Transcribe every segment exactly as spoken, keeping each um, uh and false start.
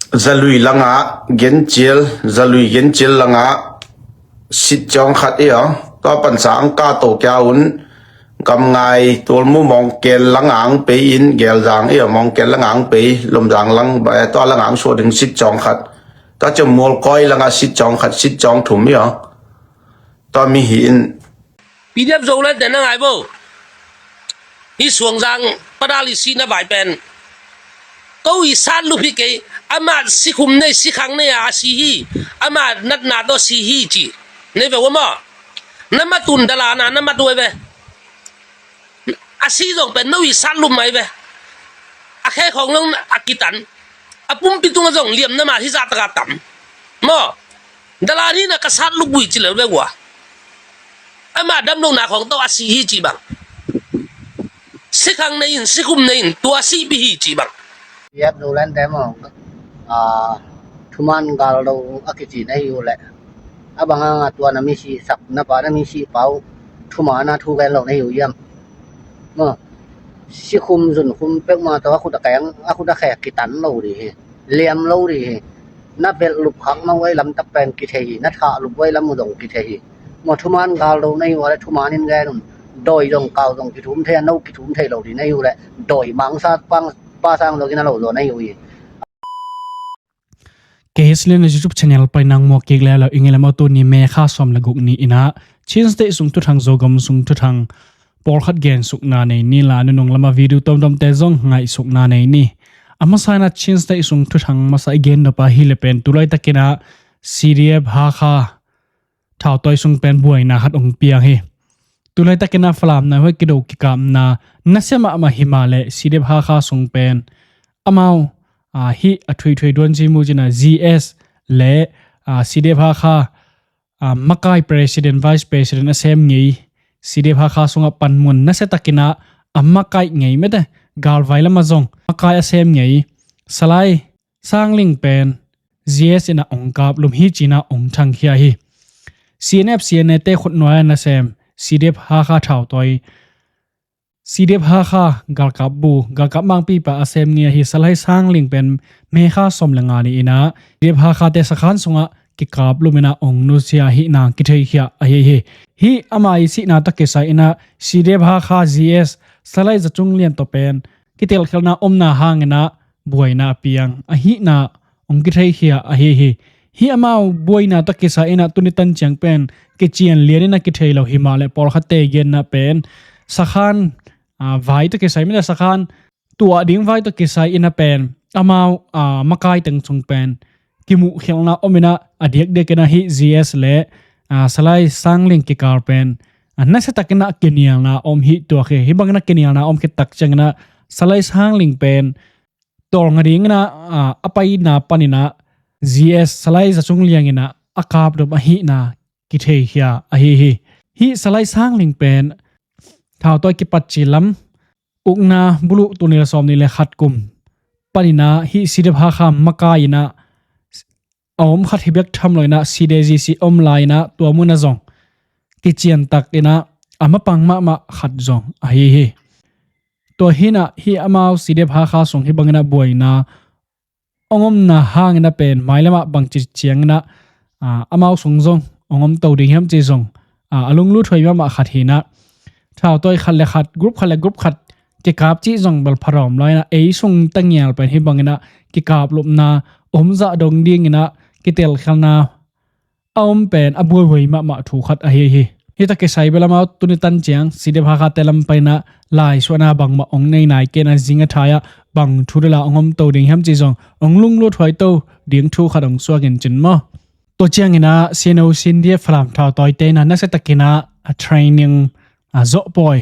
Zalui langah gencial, Zalui gencial langah sit cawng khat i aw. Tua pansa ang ka to kia un, Gamngai Tualmu Mawngken langah ang pei in, Gelzang i aw, Mawngken langah ang pei, Lomzang lang, tua langah ang suah ding sit cawng khat. Tua ciang Mualkoi langah sit cawng khat, sit cawng thum i aw. Tua mi hi in. P D F Zoland te na ngai bo. Hi Suangzang padal i si na vai pen. Ko i sat lup hi kei, ama sikhum nei, sikhang nei a si hi, ama natna to si hi ci. Nei ve wa ma. Na matun dalana, na matu ve. A si zong pen no i sat lup mai ve. A khe khong long a kitan. A pumpi tunga zong liam na ma hi za taka tam. Mo. Dalan hi na ka sat lup bui ci lel ve wa. Ama damlo na khong to a si hi ci bang. Sikhang nei in, sikhum nei in, tua si pi hi ci bang. Yep, Zoland te mo. Ah, thuman gal lo a kici na hi u le. A bang hanga tua na mi si sak na pa na mi si pau. Thuman a thu gen lo na hi u yam. Mo. Sikhum zunkhum pek ma to a khut a keng, a khut a khek kitan lo di hi. Liam lo di hi. Na belh lup khak ma uai lam tak pen kithei hi. Na thah lup uai lam u dong kithei hi. Mo thuman gal lo na hi u le thuman in gen un. Doi dong kau dong kithum thei, no kithum thei lo di na hi u le. Doi mang sa pang pa sang dong in a lo zo na hi u hi. Kei hi Silian na YouTube channel pai nang mua kik lelo, ing i lam a tu ni May kha sawm le guk ni inah Chin State sung thuthang, Zogam sung thuthang pawlkhat gen sukna nei ni la, nunung lama video tomtom te zong ngaih sukna nei ni. A masa inah Chin State sung thuthang masa i gen nop a hi le pen tu laitakinah C D F Hakha thautawi sung pen buaina khat ong piang hi. Tu laitakinah Falam nai huai kido kikapna nasia mahmah hi mah le C D F Hakha sung pen amau, ah, hi a thuithui duan cimu cinah G S le, ah, C D F Hakha, ah, makai president, vice president a sem ngei, C D F Hakha sungah panmun nasia takinah a makai ngei mete, galvai lamah zong makai a sem ngei Salai Sangling pen G S inah ong kaplum hi cinah ong thangkhia hi. C N F, C N A te khutnuai a nasem C D F Hakha thautawi, C D F Hakha galkap bu, galkap mangpipa a sem ngei ahi Salai Sangling pen May kha sawm le nga ni inah C D F Hakha te sakhan sungah kikaplum inah ong nusia hihna kitheikhia ahi hi. Hih ama i sihna tawh kisai inah C D F Hakha G S Salai Za Cung Lian tawh pen kitelkhialhna omna hanginah buaina a piang ahihna ong kitheikhia ahi hi. Hih amau buaina tawh kisai inah tuni tan ciang pen kician lian inah kithei lo hi mah le pawlkhatte genna pen sakhan, ah, vai tawh kisai mite sakhan tuah ding vai tawh kisai inah pen amau, ah, makai teng sung pen kimuhkhialhna om inah a diakdiak inah hih G S le, ah, Salai Sangling kikal pen, ah, nasia takinah kinialna om hi tuak hi. Hih banginah kinialna om khit tak cianginah Salai Sangling pen tawlnga dinginah, ah, a paina paninah G S Salai Za Cung Lian inah a kaplum ahihna kitheikhia ahi hi. Hih Salai Sangling pen thautawi kipatci lam ukna buluh tul nih le sawm nih le khat kum paninah hih C D F Hakha makai inah a om khat hi bek tham lo inah C D G C om lai inah tua munah zong kiciantak inah a mapang mahmah khat zong ahi hi. Tua hinah hih amau C D F Hakha sung hih banginah buaina ong omna hanginah pen mailamah bangci cianginah, ah, amau sung zong ong om to ding hiam ci zong, ah, a lunglut huai mahmah khat hinah thautawi khat le khat, group khat le group khat kikap cih zong bel pharawm lai inah ei sung tangial pen hih banginah kikaplupna om zah dong dinginah kitelkhialhna a om pen a buaihuai mahmah thu khat ahi hi. Hih tawh kisai bel amau tuni tan ciang C D F Hakha te lam paina laisuahna bangmah ong nei nai kei inah zing a thai-ah bang thu dala ong om to ding hiam ci zong ong lunglut huai to ding thu khat ong suak in cin maw. Tua cianginah C N O C N D F Falam thautawite inah nasia takinah a training, a zawhpawi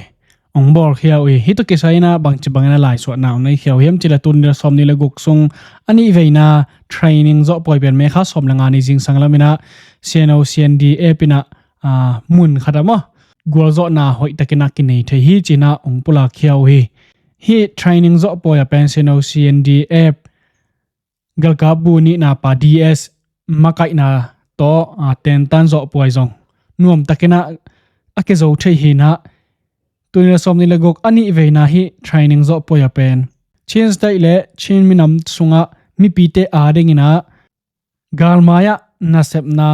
ong bawlkhia uh hi. Hih tawh kisai inah bangci bangin a laisuahna ong neikhia uh hiam cih leh tul nih le sawm nih le guk sung a nih veina training zawhpawi pen May kha sawm le nga ni zingsang laminah C N O C N D F inah, ah, mun khatah maw gualzawhna hoih takinah kinei thei hi cinah ong pulakkhia uh hi. Hih training zawhpawi ah pen C N O C N D F galkap bu nihna pa D S makaihna tawh, ah, tentan zawhpawi zong nuam takinah a kizo thei hinah tul nih le sawm nih le guk a nih veina hih training zawhpawi ah pen Chin State le Chin minam sungah mipite a dinginah galmai-ah nasepna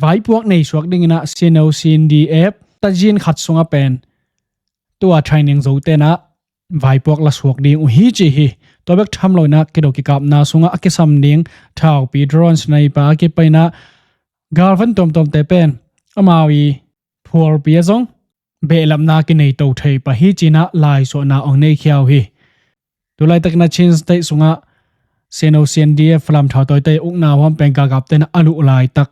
vaipuak nei suak dinginah C N O C N D F tazin khat sungah pen tua training zo tenah vaipuak la suak ding uh hi ci hi. Tua bek tham loinah kido kikapna sungah a kisam ding thaupi drone sniper a kipainah galvan tuamtuamte pen amau i phualpi a zong behlapna kinei to thei pah hi cinah laisuahna ong nei khia uh hi. Tulaitakinah Chin State sungah C N O C N D F Falam thautawite ukna huam pen galkap tenah a luh laitak,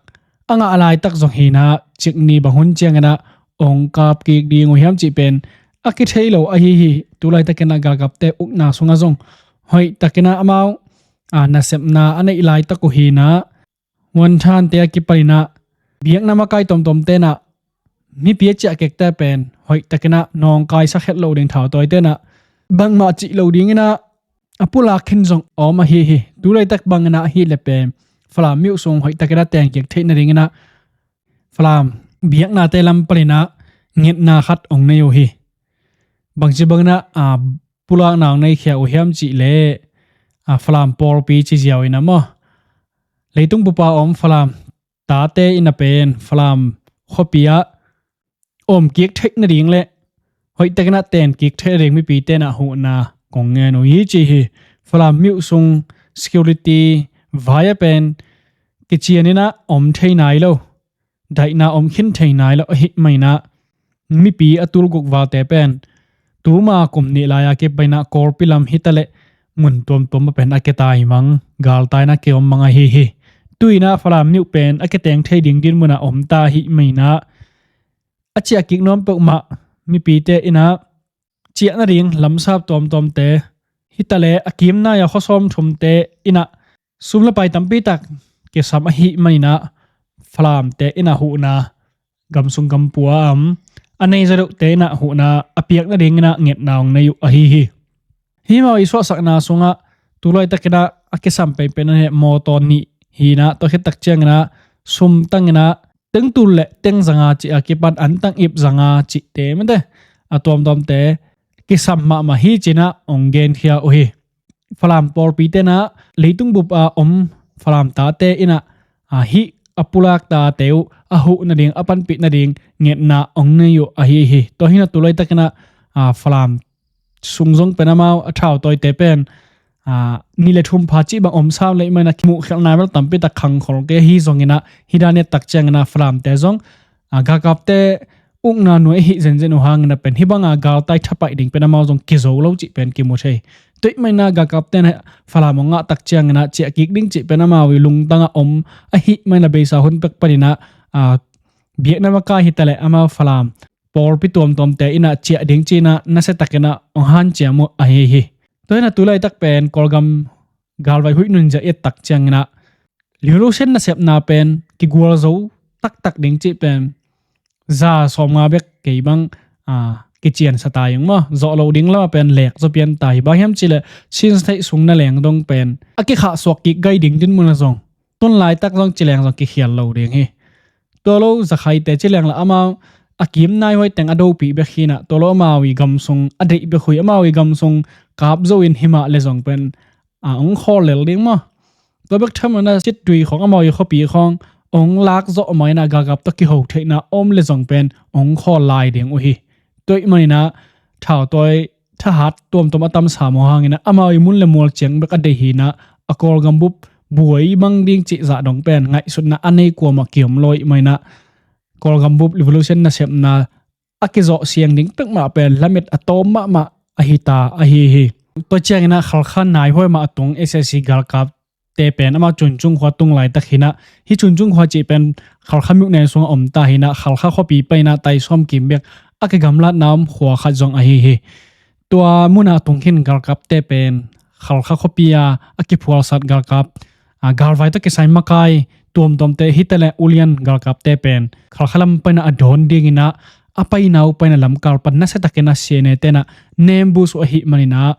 a ngah laitak zong hinah cikni bang hun cianginah ong kap kik ding uh hiam cih pen a kithei lo ahi hi. Tulaitakinah galkapte ukna sungah zong hoihtakinah amau a nasepna a neih laitak uh hinah Huanthante a kipaninah biakna makai tomtom tenah mipi a ciahkekte pen hoihtakinah nawngkai sakhet lo ding thautawi tenah bangmah cih lo dinginah a pulak khin zong a om ahi hi. Tulaitak banginah ahi le pen Falam miuh sung hoihtakinah tengkik theih nadinginah Falam biaknate lam paninah ngetna khat ong nei uh hi. Bangci banginah a pulakna ong nei khia uh hiam cih le a Falam pawlpi ci ziau inah maw, leitung bupa om Falam tate inah pen Falam khuapi ah om kik theih nading le hoihtakinah ten kik theih nading mipi tenah huhna kong ngen uh hi ci hi. Falam miuh sung security vai a pen kicianinah om thei nai lo, daihna om khin thei nai lo ahi mainah mipi a tulguk valte pen tuma kum nih lai-a kipainah Kawlpi lam hitaleh mun tuamtuam a pen a kitaimang, galtaina kiom mang ahi hi. Tuinah Falam miuh pen a kiteng thei ding din munah omta ahi mainah a ciahkik nuam peuhmah mipite inah ciah nading lamsap tuamtuamte hitaleh a kimnai-a khuasawm thumte inah sum le pai tampitak kisam ahi maninah Falamte inah huhna gamsung gampua am a nei zadohte inah huhna a piak nadinginah ngetna ong nei uh ahi hi. Himau i suahsakna sungah tulaitakinah a kisam penpen a heh mawtaw nih hinah tua khittak cianginah sumtanginah tengtul le teng zanga cih a kipan antang ip zanga cihte mate a tuamtuamte kisam mahmah hi cinah ong genkhia uh hi. Falam pawlpi tenah leitung bup a om Falam tate inah a hih a pulak tate uh a huh nading a panpih nading ngetna ong nei uh ahi hi. Tua hinah tulaitakinah a Falam sung zong pen amau a thautawite pen a ni le thum pha cih bang om sam le i manah kimuh khialh nai bel tampitak khangkhol kei ahi zonginah hih dan i et tak cianginah Falamte zong a galkapte ukna nuai ahi zenzen uh hanginah pen hih banga galtai thapaih ding pen amau zong kizo lo cih pen kimu thei. Tuih mainah galkapte na Falam ong ngah tak cianginah ciah kik ding cih pen amau i lungtangah om ahi mainah beisa hun pek paninah a biakna makai hitaleh amau Falam pawlpi tuamtuamte inah ciah ding cinah nasiatakinah ong hanciam uh ahi hi. Tua hinah tulaitak pen Kawlgam galvai huih nunzia i et tak cianginah revolution nasepna pen kigualzo taktak ding cih pen za sawmnga bek kei bang a kiciansa ta ing maw, zawh loh ding lamah pen lek zaw pian ta hi. Bang hiam cihleh Chin State sung na leng dong pen a kikhahsuak kik gai ding din munah zong tun laitak zong ci leng zong kikhial lo ding hi. Tua lo zakhaite ci leng la amau a kimnai huai teng a dopih bek hinah tua lo amau i gamsung a deih bek hui amau i gamsung kap zo in himah le zong pen a ong khawl lel ding maw. Tua bek tham inah citdui khawng amau i khuapi khawng ong lak zawh mainah galkap tawh kiho theihna om le zong pen ong khawl lai ding uh hi. Tuih maninah thautawi thahat tuamtuam a tamsa maw hanginah amau i mun le mual ciang bek a deih hinah a Kawlgam bup buai mang ding cih zah dong pen ngaihsutna a nei kuamah kiom lo ih mainah Kawlgam bup revolution nasepna a kizawh siang ding pekmah pen lamet a tawm mahmah ahi ta ahi hi. Tua cianginah Khalkha naihuai mah a tung S A C galkap te pen amah Cuncung khua tung laitak hinah hih Cuncung khua cih pen Khalkha miuh nen sungah om ta hinah Khalkha khuapi painah taisawm kim bek a kigamlatna om khua khat zong ahi hi. Tua munah tung khin galkapte pen Khalkha khuapi a a kiphualsat galkap a galvai tawh kisai makai tuamtuamte hitaleh ulian galkapte pen Khalkha lam painah a dawn dinginah a paina uh paina lamkal pan nasiatakinah C N A tenah nembusu ahi maninah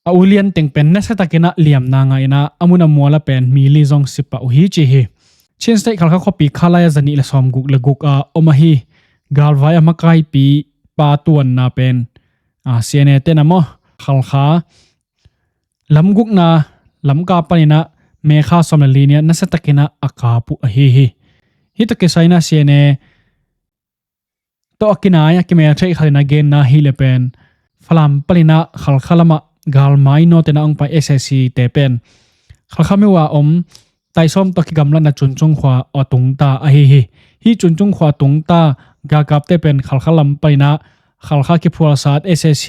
a ulian teng pen nasiatakinah liamna ngahinah a mun a muala pen mi li zong sipah uh hi ci hi. Chin State Khalkha khuapi khalai a zanih le sawmguk le guk a om ahi galvai a makaipi pa tuanna pen a C N A tenah maw Khalkha lamgukna Lamka paninah May kha sawm le li ni-ah nasiatakinah a kap uh ahi hi. Hih tawh kisai inah C N A tawh a kinai a kimeltheih khat inah genna hileh pen Falam paninah Khalkha lamah galmai nawt inah hong pai S A C te pen Khalkha myo-a om Taisawm tawh kigamlatna Chuncung khua a tungta ahi hi. Hih Chuncung khua a tungta galkapte pen Khalkha lam paninah Khalkha kiphualsat S A C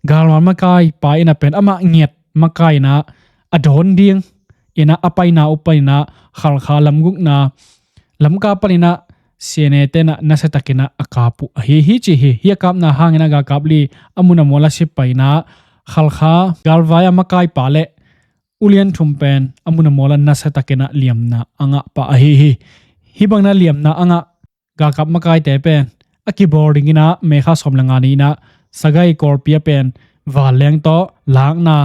galmai makai pa inah pen amah ngiat makai inah a dawn ding inah a paina uh paninah Khalkha lamgukna Lamka paninah C N A tenah nasiatakinah a kap uh ahi hi ci hi. Hih a kapna hanginah galkap li a mun a mual a si painah Khalkha galvai a makai pa le ulian thum pen a mun a mual a nasiatakinah liamna a ngah pah ahi hi. Hih bangna liamna a ngah galkap makaite pen a kibawl dinginah May kha sawm le nga ni inah Sagaing Kawlpi ah pen vanleng tawh lakna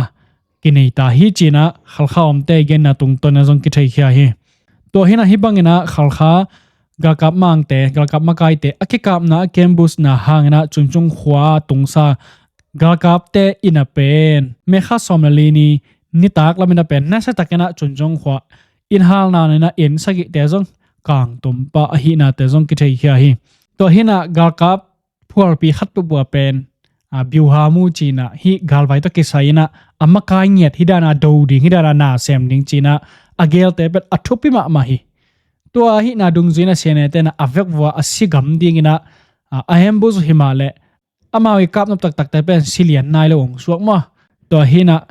kinei ta hi cinah Khalkha omte i genna tungtawn inah zong kitheikhia hi. Tua hinah hih banginah Khalkha galkap mangte galkap makaite a kikapna a kiambushna hanginah Chuncung khua tungsa galkapte inah pen May kha sawm le li ni nitak lam inah pen nasiatakinah Chuncung khua inn halna inah inn sagihte zong kangtum pah ahihnate zong kitheikhia hi. Tua hinah galkap phualpi khat pupua pen a biuha mu cinah hih galvai tawh kisai inah a makai ngiat hih dana do ding hih dana na sem ding cinah a gelte pen a thupi mahmah hi. Tua ahihna dungzui inah C N A tenah a vekvua a si gam dinginah a ambush uh himahleh amau i kapnop taktakte pen si lian nai lo hong suak maw? Tua hinah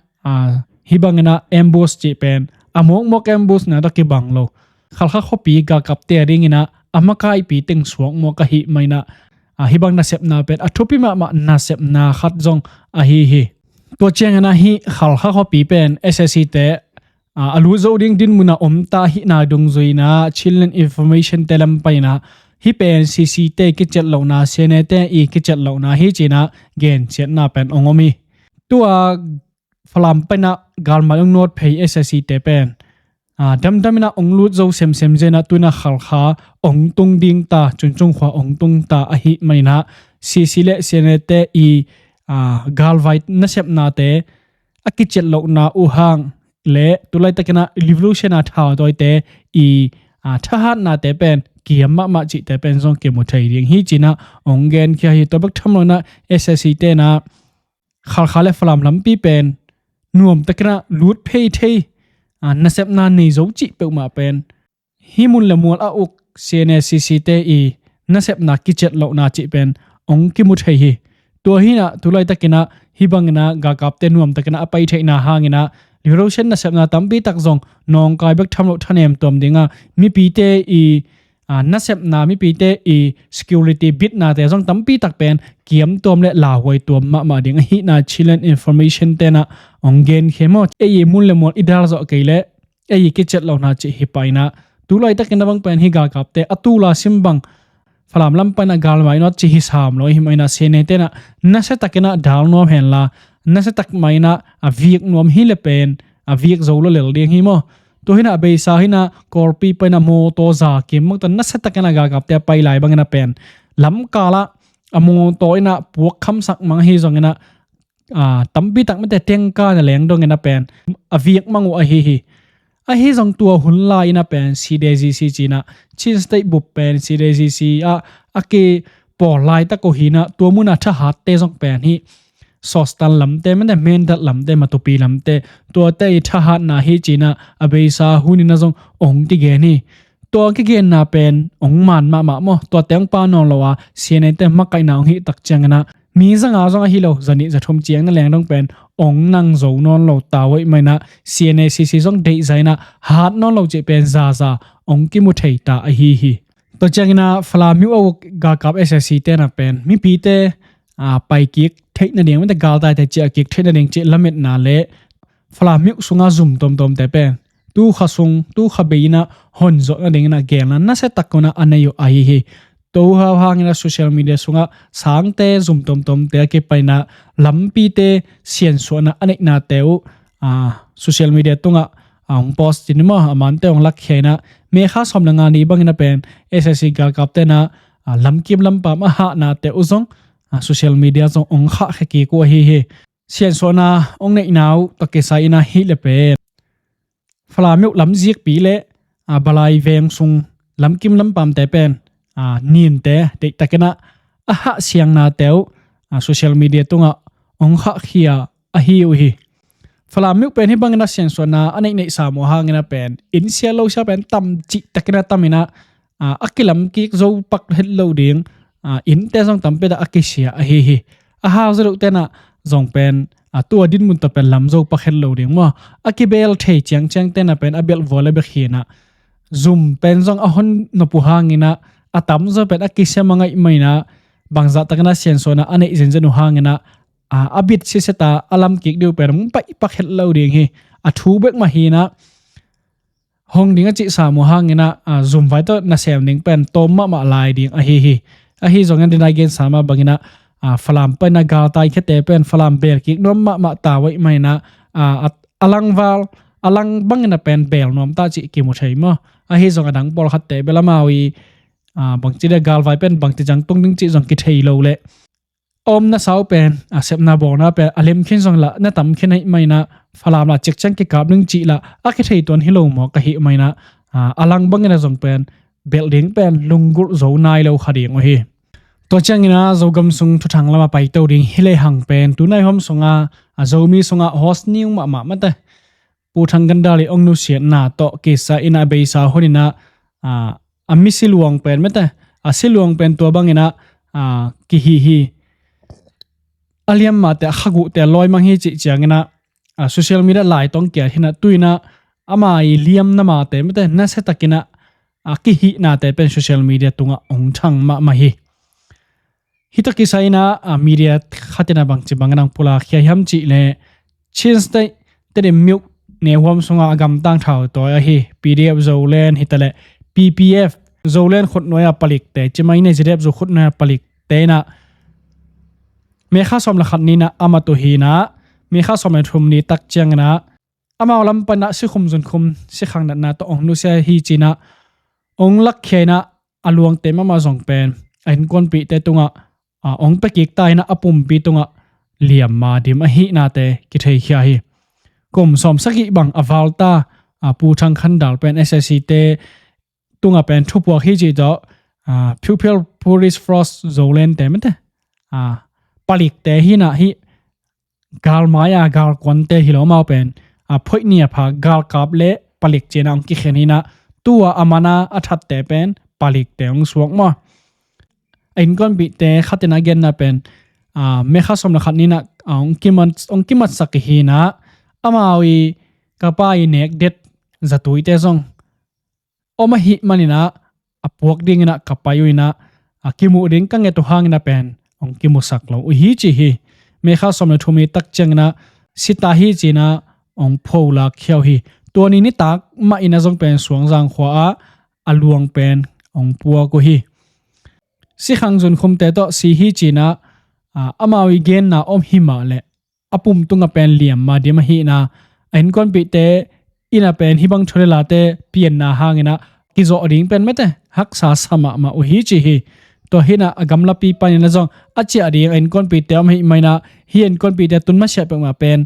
hih banginah ambush cih pen a mawkmawk ambushna tawh kibang lo Khalkha khuapi galkapte a dinginah a makaihpi teng suak mawk ahih maninah hih bang nasepna pen a thupi mahmah nasepna khat zong ahi hi. Tua cianginah hih Khalkha khuapi pen S A C te a lut zo ding dinmun a omta ahihna dungzui inah Chinland Information te lam paninah hih pen C C te kiciat lohna C N A te i kiciat lohna hi cinah genciatna pen hong om hi. Tua Falam paninah galmai hong nawt phei S A C te pen damdam inah hong lut zo semsem zenah tu inah Khalkha hong tung ding ta Chuncung khua hong tung ta ahih maninah C C le C N A te i galvai nasepnate a kiciat lohna uh hang le tulaitakinah revolution a thautawite i thahatnate pen kiam mahmah cihte pen zong kimu thei ding hi cinah hong genkhia hi. Tua bek tham lo inah S A C tenah Khalkha le Falam lampi pen nuamtakinah lut phei thei nasepna nei zo cih peuhmah pen hih mun le mual a uk C N A C C te i nasepna kiciat lohna cih pen hong kimu thei hi. Tua hinah tulaitakinah hih banginah galkapte nuamtakinah a pai theihna hanginah revolution nasepna tampi tak zong nawngkai bek tham loh thanem tuam dinga mipite i nasepna mipite i security bitnate zong tampi tak pen kiamtuam le lauhuai tuam mahmah ding ahihna Chinland Information tenah hong genkhia maw? Ei i mun le mual i dal zawh kei leh ei i kiciat lohna cih hi pah inah tulaitakin a bang pen hih galkapte a tula sim bang Falam lam paninah galmai nawt cih hi sam lo ahih maninah C N A tenah nasiatakinah dal nuam henla nasiatak mah inah a vik nuam hi le pen a vik zo lo lel ding hi maw? Tua hinah a beisa hinah Kawlpi paninah mawtaw za kim mangta nasiatakinah galkapte a pai lai banginah pen lamkalah a mawtaw inah puak khamsak mang ahi zonginah tampi tak mite tengka na leng dongin a pen a vik mang uh ahi hi. Ahi zong tua hun lai inah pen C D G C cinah Chin State bup pen C D G C ah a kipawl laitak uh hinah tua munah thahatte zong pen hi Sostan lamte mite Mindat lamte Matupi lamte tuate i thahatna hi cinah a beisa hun inah zong hong kigen hi. Tua kigenna pen hong man mahmah maw? Tuate hong pan nawn lo a C N A te makaihna hong hih tak cianginah mi zanga zong ahi lo zanih zathum ciang na leng dong pen hong nang zo nawn lo ta uh ahih maninah C N A C C zong deihza inah hat nawn lo cih pen zaza hong kimu thei ta ahi hi. Tua cianginah Falam myo a uk galkap S A C tenah pen mipite paikik theih nading mite galtaite ciahkik theih nading cih lametna le Falam myo sunga zum tomtomte pen tukha sung tukha bei inah honzawh nadinginah gelna nasiatak hunah a nei uh ahi hi. Tua hau hanginah social media sungah sangte zum tomtomte a kipainah lampite siansuahna a neihnate uh social media tungah a hong post in maw a mante hong lakkhia inah May kha sawm le nga ni bangin a pen S A C galkap tenah lamkim lampam a hahnate uh zong social media zong hong khahkhia kik uh ahi hi. Siansuahna hong neihna uh tawh kisai inah hih le pen Falam myo lamzikpi le, a, Balai veng sung lamkim lampamte pen, a, ninte deihtakin ah a hahsiangnate uh, a, social media tungah hong khahkhia ahi uh hi. Falam myo pen hih bangin ah siansuahna a neihneih sam uh hangin ah pen inn sia lo sia pen tam cihtakin ah tamin ah, a, a kilamkik zo pak het lo ding, a, innte zong tampi tak a kisia ahi hi. A hau zaw loh ten ah zong pen, a, tua dinmun tawh pen lam zo pak het lo ding maw. A kibel thei ciangciang ten ah pen a belh vua le bek hi in ah, zum pen zong a hon nop uh hangin ah, a tamzaw pen a kisia mah ngaih mah in ah, bangzahtakin ah siansuahna a neih zenzen uh hangin ah, a, a bit siasia ta a lamkik ding uh pen hong paih pak het lo ding hi. A thu bek mah hi in ah, hong ding a cih sam uh hangin ah, a, zumvai tawh nasem ding pen tawm mahmah lai ding ahi hi. Ahi zongin a ding a gen sam ah bangin ah, a, Falam pen ah galtai khiate pen Falam belkik nuam mahmah ta uh ahih manin ah, a, a, a langval, a lang bangin ah pen bel nuam ta cih kimu thei maw. Ahi zong a dang pawlkhatte bel amau i, a, bangci dia galvai pen bangci ciang tung ding cih zong kithei lo leh, a omna sau pen, a, sepna bawlna pen a lem khin zong lah na tam khin ahih manin ah Falam lah ciakciang kikap ding cih lah a kithei tuan hi lo maw ka hih manin ah, a, a lang bangin ah zong pen belh ding pen lunggulh zo nai lo kha ding uh hi. Tua ciangin ah Zogam sung thuthang lamah paito ding hi lehang pen tunai huam sungah, a, Zomi sungah host ni uh mahmah mate Pu Thang Khan Dal i ong nusiatna tawh kisai in ah a beisa hunin ah, a, a mi siluang pen mate, a siluang pen tua bangin ah, a, kihih hi. A liammate, a khaguhte a lawimang hi cih ciangin ah, a, social media lai tawh kiat hi in ah tu in ah ama i liamna mate mate nasiatakin ah, a, kihihnate pen social media tungah hong thang mahmah hi. Hih tawh kisai in ah, a, media khat in ah bangci bangin ah hong pulakkhia hiam cih leh Chin State Tedim myo neuhuam sungah a gamtang thautawi ahi P D F Zoland hi ta leh P P F Zoland khutnuai a palikte, ci mai ni, Z D F Zo khutnuai a palikte in ah May kha sawm le khat ni in ah a mat uh hi in ah, May kha sawm le thum ni tak ciangin ah amau lam pan ah sikhum zunkhum sikhang natna tawh ong nusia hi ci in ah ong lakkhia in ah a luangte mahmah zong pen a innkuanpihte tungah, a, ong pia kik ta in ah a pumpi tungah liamma dim ahihnate kitheikhia hi. Kum sawm sagih bang a val ta, a, Pu Thang Khan Dal pen S S C te tungah pen thupuak hi cih tawh, a, Pupil Police Force Zolandte mate, a, palikte hi in ah hih galmai a galkuante hi lo amau pen, a, phoih ni a pha galkap le palik ci in ah ong kikhen hi in ah tu a a man a a thatte pen palikte ong suak maw. A innkuanpihte khat in ah a genna pen, a, May kha sawm le khat ni in ah, a, ong kimat, ong kimatsak hi in ah amau i kapa i nek det zatuite zong om ahih manin ah a puak dingin ah ka pai uh in ah, a, kimuh ding ka nget uh hangin ah pen ong kimusak lo uh hi ci hi. May kha sawm le thum ni tak ciangin ah si ta hi ci in ah ong pholakkhia uh hi. Tua ni nitak mah in ah zong pen Suangzang khua ah a luang pen ong puak uh hi. Sikhang zunkhumte tawh si hi ci in ah, a, amau i genna om hi mah leh a pum tungah pen liamma dim ahi in ah a innkuanpihte in ah pen hih bang thu le late pianna hangin ah kizawh ding pen mate haksa sa mahmah uh hi ci hi. Tua hi in ah a gamlapi panin ah zong a ciah ding a innkuanpihte om ahih manin ah hih innkuanpihte tun masiah peuhmah pen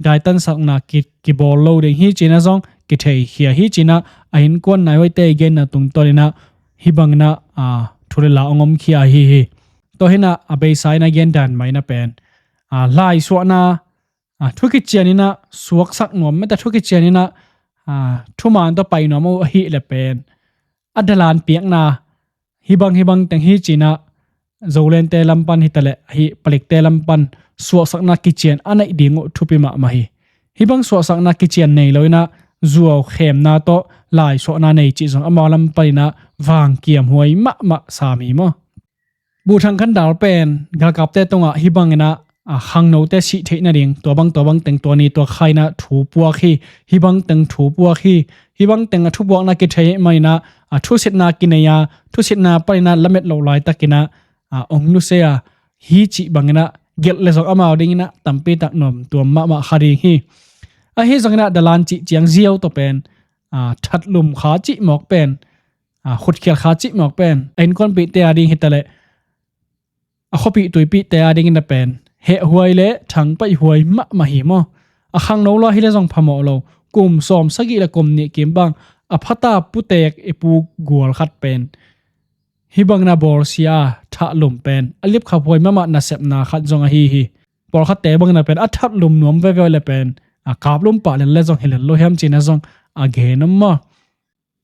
daitansakna ki, kibawl lo ding hi ci in ah zong kitheikhia hi ci in ah a innkuan naihuaite i genna tungtawnin ah hih bangin ah, a, thu le la ong omkhia ahi hi. Tua hi in ah a beisa in ah gen dan mah in ah pen, a, laisuahna, a, thu kician in ah suaksak nuam mate thu kician in ah, a, thuman tawh pai nuam uh ahih leh pen a dalan piakna hih bang hih bang teng hi ci in ah Zolandte lam pan hi ta leh hih palikte lam pan suahsakna kician a neih ding uh thupi mahmah hi. Hih bang suahsakna kician nei lo in ah zuau khemna tawh laisuahna nei cih zong amau lam panin ah vangkiam huai mahmah sam hi maw. Pu Thang Khan Dal pen galkapte tungah hih bangin ah, a, khangnote sih theih nading tua bang tua bang teng tua ni tua kha in ah thu puak hi. Hih bang teng thu puak hi. Hih bang teng a thupuakna kithei ahih manin ah, a, thusitna kinei a, thusitna panin ah lamet loh laitakin ah, a, ong nusia hi cih bangin ah gelh leh zong amau dingin ah tampi tak nuam tuam mahmah kha ding hi. Ahi zongin ah dalan cih ciang ziau tawh pen, a, thatlum kha cih mawk pen, a, khutkhial kha cih mawk pen a innkuanpihte a ding hi ta leh a khuapih tuipihte a dingin ah pen hehhuai le thangpaih huai mahmah hi maw. A khangno lua hi leh zong phamawh lo, kum sawm sagih le kum nih kim bang a phata putek i pu gual khat pen hih bangin a bawlsia a thahlum pen a lipkhaphuai mahmah nasepna khat zong ahi hi. Pawlkhatte bangin a pen a thahlum nuam veve le pen a kaplum pah lel le zong hi lel lo hiam cihna zong a gen om maw?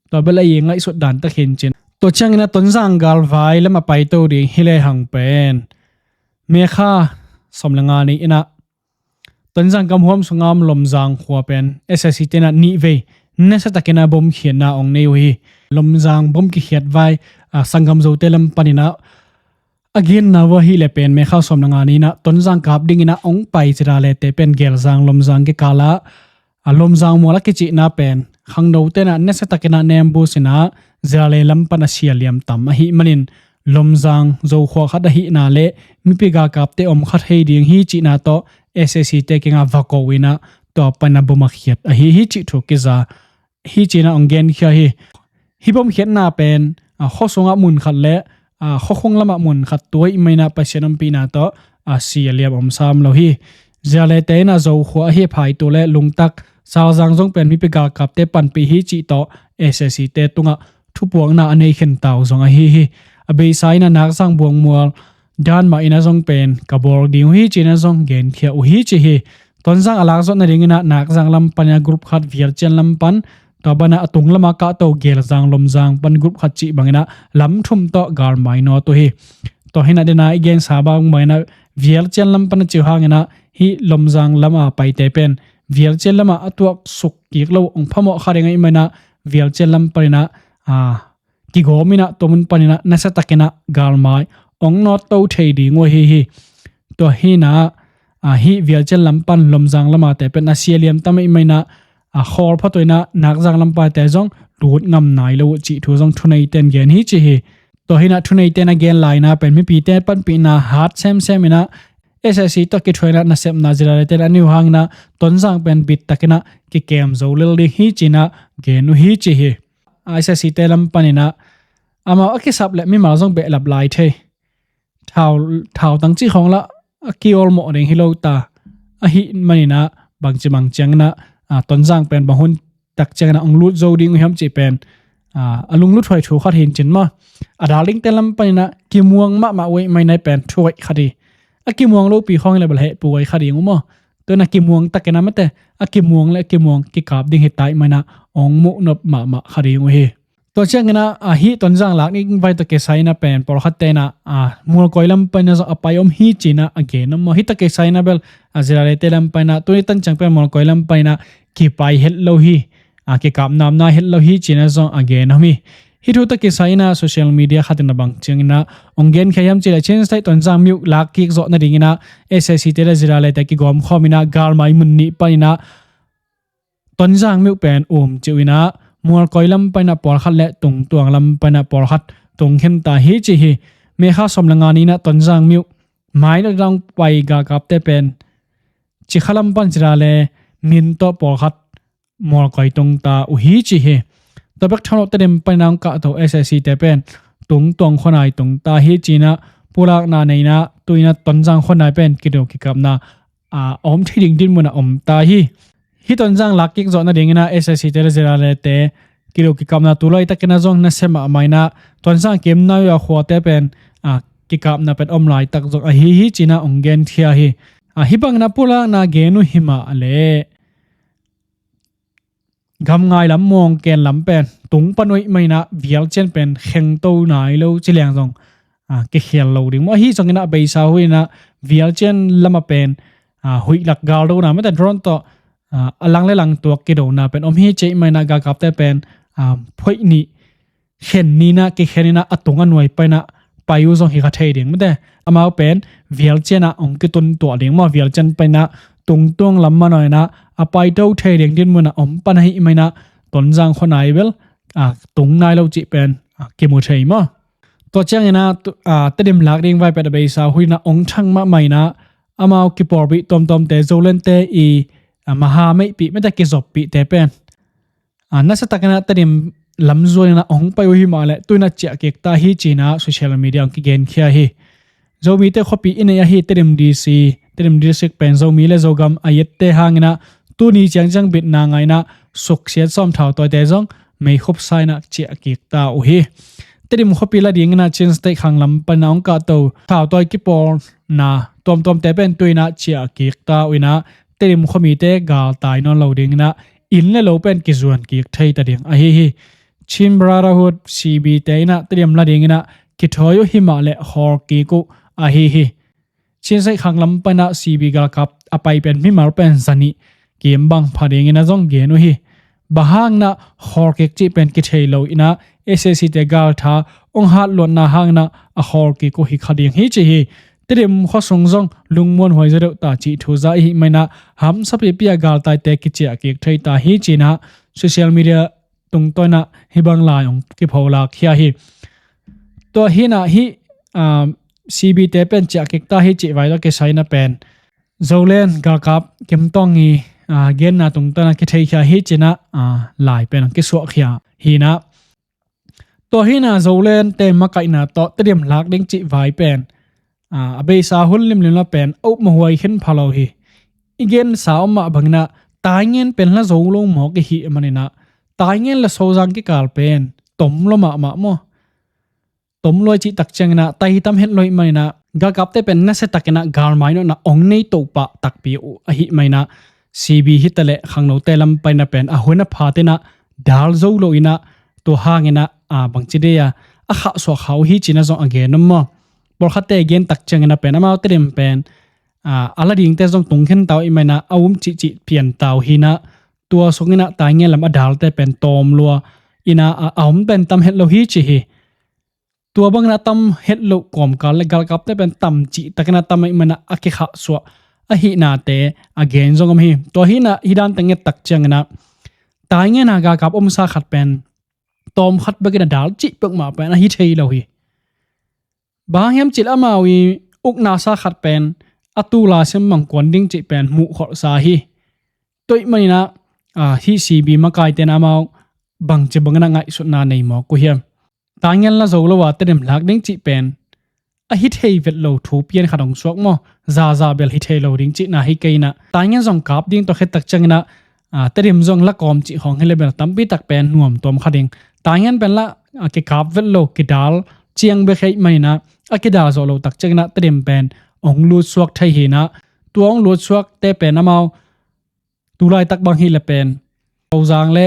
Tua bel a i ngaihsut dan tak hi in cin. Tua ciangin a Tonzang galvai lam a paito ding hi lehang pen May kha sawm le nga ni in a Tonzang gamhuam sunga om Lomzang khua pen S A C te in a nih vei nasiatakin a bom khiatna ong nei uh hi. Lomzang bom kikhiat vai a sanggam Zote lam panin a a ginna uh ahih leh pen May kha sawm le nga ni in a Tonzang kap dingin a ong pai Ziralete pen Gelzang Lomzang kikal a a Lomzang mual a kicihna pen khangnote in a nasiatakin a nem busin a Zirale lam pan a sia liam tam ahih manin Lomzang Zokhua khat ahihna le mipi galkapte om kha thei ding hi cihna tawh S A C te kiangah va ko in a tua pan a bom a khiat ahi hi cih thu kiza hi ci-in a ong genkhia hi. Hih bom khiatna pen a khua sungah mun khat le a khua khung lamah mun khat tua ahih manin a Pasian ompihna tawh a si a liam om sam lo hi. Ziralete in a Zokhua ahi a phaitu le lungtak Salzang zong pen mipi galkapte panpih hi cih tawh S A C te tungah thupuakna a nei khin ta uh zong ahi hi. A beisa in a Nakzang buangmual dan mah in a zong pen ka bawl ding uh hi ci-in a zong genkhia uh hi ci hi. Tonzang a lak zawh nadingin a Nakzang lam panin a group khat Vialcian lam pan, tua banah a tung lamah kahto Gelzang Lomzang pan group khat cih bangin a lam thum tawh galmai nawt uh hi. Tua hi in a dena i gensa bang bangin a Vialcian lam pan a cih uh hangin a hih Lomzang lam a paite pen Vialcian lamah a tuaksuk kik lo ong phamawh kha ding ahih manin a Vialcian lam panin a, a, kigawm in a tua mun panin a nasiatakin a galmai ong nawt to thei ding uh ahi hi. Tua hi in a, a, hih Vialcian lam pan Lomzang lam a te pen a si a liam tam ahih manin a, a, khawl phatuah in a Nakzang lam pate zong lut ngam nai lo uh cih thu zong thuneite in gen hi ci hi. Tua hi in a thuneite in a gen lai in a pen mipite panpihna hat semsem in a S A C tawh kithuah in a nasepna Ziralete in a nei uh hangin a Tonzang pen bittakin a kikem zo lel ding hi ci-in a gen uh hi ci hi. S A C te lam panin a amau a kisap le mimal zong behlap lai thei. Thau, thautang cih khawng lah a kiawlmawh ding hi lo ta. Ahih manin a bangci bang ciangin a, a, Tonzang pen bang hun tak ciangin a ong lut zo ding uh hiam cih pen, a, a lungluthuai thu khat hi in cin maw? A dal dingte lam panin a kimuang mahmah uh ahih manin a pen thuhoih khat hi. A kimuang lopi khawng hi leh bel heh puai kha ding uh maw? Tua in a kimuang takin a mate a kimuang le a kimuang kikap ding hi ta ahih manin a ong muhnop mahmah kha ding uh hi. Tua ciangin a, a, hih Tonzang lak ding vai tawh kisai in a pen pawlkhatte in a, a, Mualkoi lam panin a zong a pai om hi ci-in a a gen om maw? Hih tawh kisai in a bel a Ziralete lam panin a tuni tan ciang pen Mualkoi lam panin a kipai het lo hi, a, kikap namna het lo hi ci-in a zong a gen om hi. Hih thu tawh kisai in a social media khat in a bang ciangin a ong genkhia hiam cih leh Chin State Tonzang myo lak kik zawh nadingin a S A C te le Ziralete kigawm khawm in a galmai mun nih panin a Tonzang myo pen um ci uh in a Mualkoi lam panin a pawlkhat le Tungtuang lam panin a pawlkhat tung khin ta hi ci hi. May kha sawm le nga ni in a Tonzang myo mai lo dang pai galkapte pen Cikha lam pan Zirale min tawh pawlkhat Mualkoi tung ta uh hi ci hi. Tua bek tham lo Tedim panin a ong kahto S A C te pen Tungtuang khuanai tung ta hi ci-in a pulakna nei in a tu-in a Tonzang khuanai pen kido kikapna, a, a om thei ding dinmun a om ta hi. Hih Tonzang lak kik zawh nadingin a S A C te le Zirale te kido kikapna tu laitakin a zong nasia mahmah in a Tonzang kim nai uh a khuate pen, a, kikapna pen om laitak zong ahi hi ci-in a ong genkhia hi. A, hih bangin a pulakna gen uh hi mah leh gamngai lam Muangken lam pen tung pan uh ahih manin a Vialcian pen khengto nai lo ci leng zong, a, kikhial lo ding maw? Ahi zongin a beisa hun in a Vialcian lam a pen, a, huih lak galdona mate drone tawh, a, a lang le lang tuak kidona pen om hi ci ahih manin a galkapte pen, a, phoih nih khen ni in a kikhen in a a tung a nuai panin a pai uh zong hi kha thei ding mate. Amau pen Vialcian ah ong kitun tuah ding maw? Vialcian panin a Tungtuang lam mah nuai in a a paito thei ding dinmun a om pan ahih manin a Tonzang khuanai bel, a, tung nai lo cih pen, a, kimu thei maw? Tua ciangin a tu-, a, Tedim lak ding vai pet a beisa hun in a ong thang mahmah in a amau kipawlpih tuamtuamte Zolente i, a, maha meihpih mate kizoppihte pen, a, nasiatakin a Tedim lam zuan in a ong pai uh hi mah leh tu-in a ciah kik ta hi ci-in a social media ong kigenkhia hi. Zomite khuapi i neih ahi Tedim D C, Tedim District pen Zomi le Zogam a ette hangin a tuni ciangciang bitna ngah in a suksiat sawm thautawite zong meikhup sa inah ciah kik ta uh hi. Tedim khuapi la dinginah Chin State khanglam pana hong kahto thautawi kipawlna tuamtuamte pen tu inah ciah kik ta uh inah Tedim khuamite galtai nawn lo dinginah inn le lo pen kizuan kik thei ta ding ahi hi. Chin Brotherhood C B te inah Tedim la dinginah kithawi uh himah le hawl kik uh ahi hi. Chin State khanglam pana C B galkap a pai pen mimal pen zanih kim bang pha dinginah zong gen uh hi. Bang hangna hawl kik cih pen kithei lo inah S A C te galtha hong hat luatna hangna a hawl kik uh hi kha ding hi ci hi. Tedim khuasung zong lungmuan huai zaw deuh ta cih thu za i hih manah hamsa pipi a galtaite kiciah kik thei ta hi cinah social media tungtawnah hih bang lai hong kipholak khia hi. Tua hinah hih, ah, C B te pen ciah kik ta hi cih vai tawh kisai na pen Zoland galkap Kim Tawng i, ah, genna tungtawnah kithei khia hi cinah, ah, lai pen hong kisuah khia hinah. Tua hinah Zoland te makaihna tawh Tedim lak ding cih vai pen, ah, a beisa hun limlim la pen a upmawh huai khin pha lo hi. I gensa om mah banginah Taingen pen la zo lo mawk i hih maninah Taingen le Sozang kikal pen tom lo mahmah maw? Tom luai cih tak cianginah tai tam het lo ih maninah galkapte pen nasia takinah galmai nawhna ong nei to pah takpi uh ahi maninah C B hita le khangnote lam paina pen a hun a phatinah dal zo lo inah tua hanginah, a, bangci dei a a khahsuah kha uh hi cinah zong a gen om maw? Pawlkhatte gen tak cianginah pen amau Tedim pen, a, a la dingte zong tungkhen ta uh ih maninah a um cihcih pian ta uh hinah tua sunginah Taingen lam a dalte pen tawm lua inah a, a om pen tam het lo hi ci hi. Tua bangin a tam het loh kawmkal le galkapte pen tam cih takin a tam ahih manah a kikhahsuah ahihnate a gen zong om hi. Tua hinah hih dante nget tak cianginah Taingen a galkap omsa khat pen tawm khat bekin a dal cih peuhmah pen ahi thei lo hi. Bang hang hiam cih leh amau i ukna sa khat pen a tu la siam bang kuan ding cih pen muh kholhsa hi. Tua ahih maninah, a, hih C B makaite in amau bangci bangin a ngaihsutna nei mawk uh hiam? Taingen la zo lo a Tedim lak ding cih pen ahi thei vet lo thu pian khat hong suak maw? Zaza bel hi thei lo ding cihna hi kei inah Taingen zong kap ding tawh khit tak cianginah, a, Tedim zong la kawm cih khawng hi le bel tampi tak pen nuam tuam kha ding. Taingen pen la, a, kikap vet lo, kidal ciang bek hi maninah a kidal zawh lo tak cianginah Tedim pen hong lut suak thei hinah tua hong lut suakte pen amau tu laitak bang hi le pen Sozang le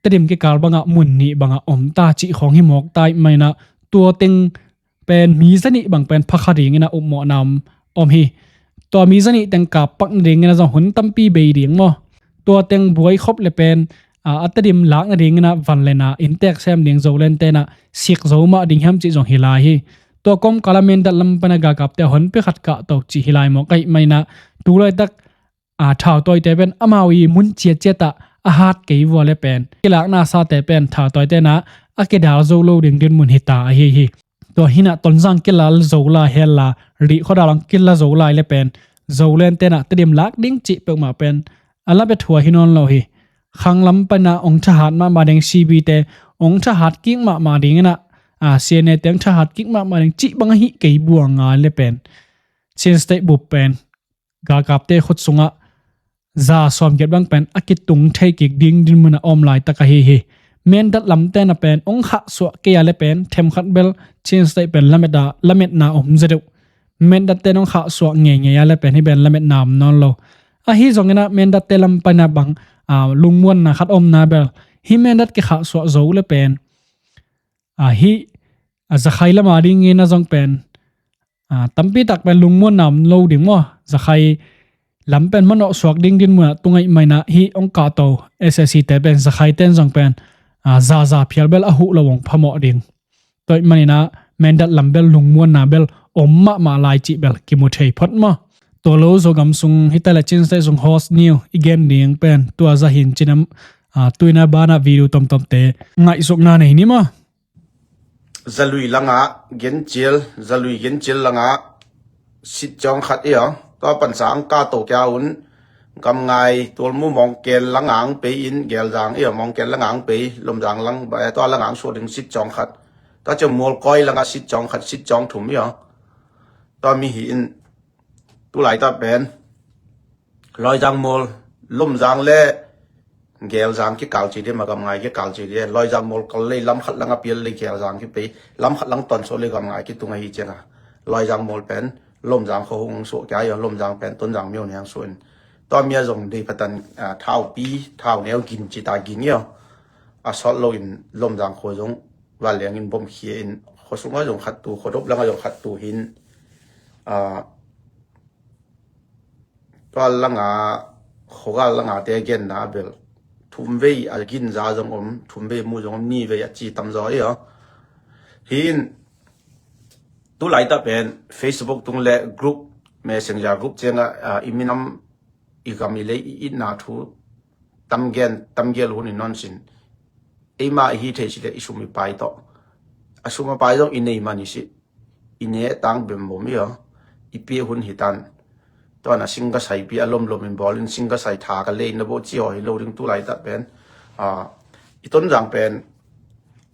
Tedim kikal bangah mun nih bangah om ta cih khawng hi mawk ta ih maninah tua teng pen mi zanih bang pen pha kha dingin a upmawhna om, om hi. Tua mi zanih teng kap pak nadingin a zong hun tampi bei ding maw? Tua teng buai khop le pen, a, a Tedim lak nadingin a van le na inntek sem ding Zoland te inah sik zo mah ding hiam cih zong hi lai hi. Tua kawmkal a Mindat lam pan a galkapte a honpi khat kahto cih hi lai mawk ahih maninah tu laitak, a, thautawite pen amau i mun ciatciat ah a hat kei vua le pen kilakna sate pen thautawite inah a kidal zo lo ding dinmun hi ta ahi hi. Tua hinah Tonzang kila zo lai hen la, Rih khuadal hong kila zo lai le pen Zoland te inah Tedim lak ding cih peuhmah pen a la bia thuah hi nawn lo hi. Khanglam panah hong thahat mahmah ding, C B te hong thahat kik mahmah dinginah, a, C N A te hong thahat kik mahmah ding cih bang ahi kei buang ngai le pen Chin State bup pen galkapte khut sungah za sawmgiat bang pen a kitung thei kik ding dinmun a om laitak ahi hi. Mindat lamte na pen hong khahsuah kei a le pen themkhat bel Chin State pen lamet a, lametna om zia deuh. Mindatte in hong khahsuah ngeingei a le pen hih pen lametna om nawn lo. Ahi zonginah Mindatte lam panah bang, a, lungmuanna khat omna bel hih Mindat kikhahsuah zo le pen, a, hih, a, Zakhai lama dingin a zong pen, a, tampi tak pen lungmuanna om lo ding maw? Zakhai lam pen manawh suak ding dinmun ah tung ahih maninah hih hong kahto S A C te pen Zakhai ten zong pen, a, zaza phial bel a huh lo hong phamawh ding. Tua ahih maninah Mindat lam bel lungmuanna bel om mahmah lai cih bel kimu thei phot maw? Tua lo Zogam sung hita le Chin State sung hot news i gen ding pen tua zahin cinam, a, tuina banah video tomtomte ngaihsukna nei ni maw? Zalui langah gencil, Zalui gencil langah sitcawng khat i aw. Tua pansa ang ka to kia un, Gamngai Tualmu Mawngken langah ang pei in, Gelzang i aw, Mawngken langah ang pei, Lomzang lang, ba, tua langah ang suak ding sitcawng khat. Tua ciang Mualkawi langah sitcawng khat, sitcawng thum i aw. Tua mi hi in, tulai ta pen Lawizang Mual, Lomzang le Gelzang kikal ci dih, ma Gamngai kikal ci dih. Loizang mual kal lei lam khat lang a pial lei Gelzang kipei, lam khat lang Tonzang lei Gamngai kitung ahi cianga, Loizang mual pen Lomzang khua hong suah kia io, Lomzang pen Tonzang myo niang suah in. Tua mia zong dei patan, ah, thaupi, thau neu gin ci ta gin io. A sawt lo in Lomzang khua zong vanleng in bom khia in, khua sunga zong khat tu, khua dop langa zong khat tu hin, ah, tua langa, khuagal langa te genna bel thumvei a ginza zong om, thumvei mu zong om, nivei a ci tamzaw io. Hin, tu laitah pen Facebook tung le group, Messenger group cianga, ah, i minam, i gam, i lei, i itna thu tamgen, tamgel hun i nonsin. Eima i hi thei si le i sum i pai tawh. A sum a pai zong i nei man i si. I ne tang bem bom io. I pia hun hi tan. Tuana singkasai pia a lomlom in bawl in singkasai tha ka lei na bo ci haw hi lo ding tu laitah pen. Ah, i Tonzang pen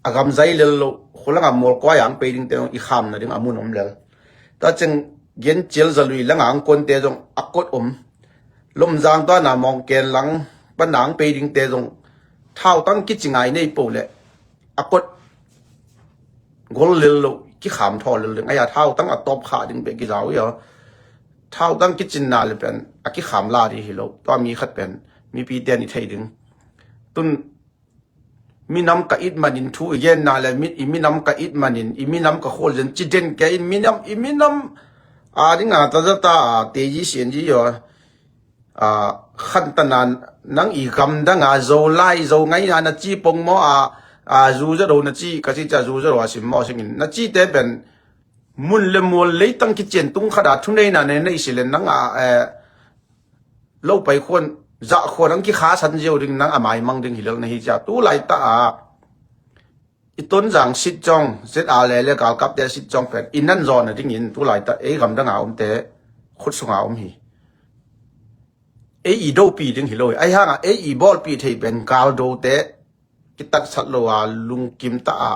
a gam zai lel lo, khulanga mual kuai ang pei dingte i khamna ding a mun om lel. Tua ciang gen cial zalui langa ang kuante zong a kot om. Lomzang tuana mawngken lang pana ang pei dingte zong thautang kici ngai nei po le a kot gol lel lo, kikham thaw lel ding. Aia thautang a tawp kha ding pe kizau io. Thautang kicinna le pen a kikham la dih hi lo. Tua mi khat pen mipi ten i thei ding. Tun minam ka it manin thu i genna le mi, i minam ka it manin, i minam ka khual zen ci den ke in minam, i minam a dinga ta zata a te yi sian yi io. A, khan tana nang i gam danga Zolai, Zo ngaina na ci pong maw a, a, zu za do na ci, ka ci ca zu za do a sim maw singin. Na ci te pen mun le mual leitang kician tung khata thuneina ne nei si le nang a, eh, lo pai khuan, zah khuan ang kikha san ziau ding nang a maimang ding hi lel na hi cia. Tu laitah a, i Tonzang sit cawng, Z R le le galkapte sit cawng pen, i nan zaw na dingin, tu laitah, ei gam danga omte, khut sunga om hi. Ei i dopi ding hi lo hi. Ahi hanga, ei i bawlpi thei pen, galdote, kitaksat lo a, lungkim ta a,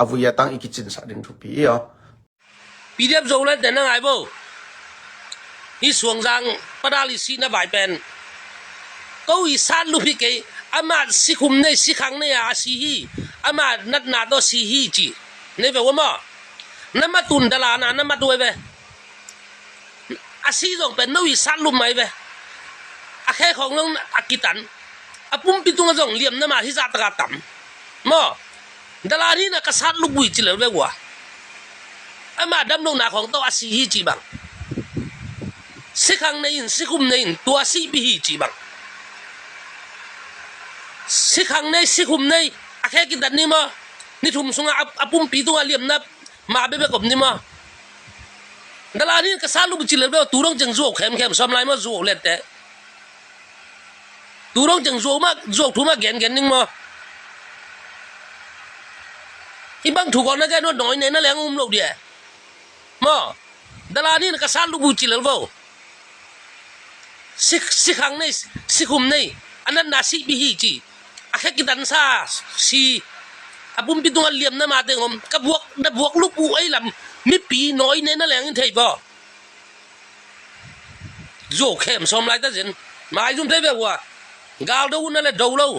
a vui a tang i kicinsak ding thupi io. P D F Zoland te na ngai bo. Hi Suangzang padal i sihna vai pen. Ko i sat lup hi kei, ama sikhum nei, sikhang nei a, a si hi. Ama natna tawh si hi ci. Nei ve ua maw. Na matun dalana, na matu ai ve. A si zong pen no i sat lup mai ve. A khe khawng zong a kitan. A pumpi tunga zong liamna ma hi zah taka tam. Maw. Dalan hi na ka sat lup ui ci lel ve ua. Ama damlohna khawng tawh a si hi ci bang. Sikhang nei in, sikhum nei in, tua sihpi hi ci bang. Sikhang nei, sikhum nei, a khe kitat ni maw. Ni thum sunga a, a pumpi tunga liamna ma bebek om ni maw. Dalan hi ka sat lup ui ci lel ve ua, tu dong ciang zuau khemkhem sawm lai maw, zuau lette. Tu dong ciang zuau mah, zuau thu mah gengen ning maw. Hih bang thu kawng na gen uh nawi nei na leng um lo dia. Maw. Dalan hi na ka sat lup ui ci lel vo. Si, sikhang nei, sikhum nei. A natna sihpi hi ci. A khe kitansa si. A pumpi tunga liamna ma teng om. Ka buak, na buak lup uh ei lam. Mipi nawi nei na leng in thei vo. Zuau khem sawm lai ta zen. Mai zum thei ve ua. Gal do uh na le do lo.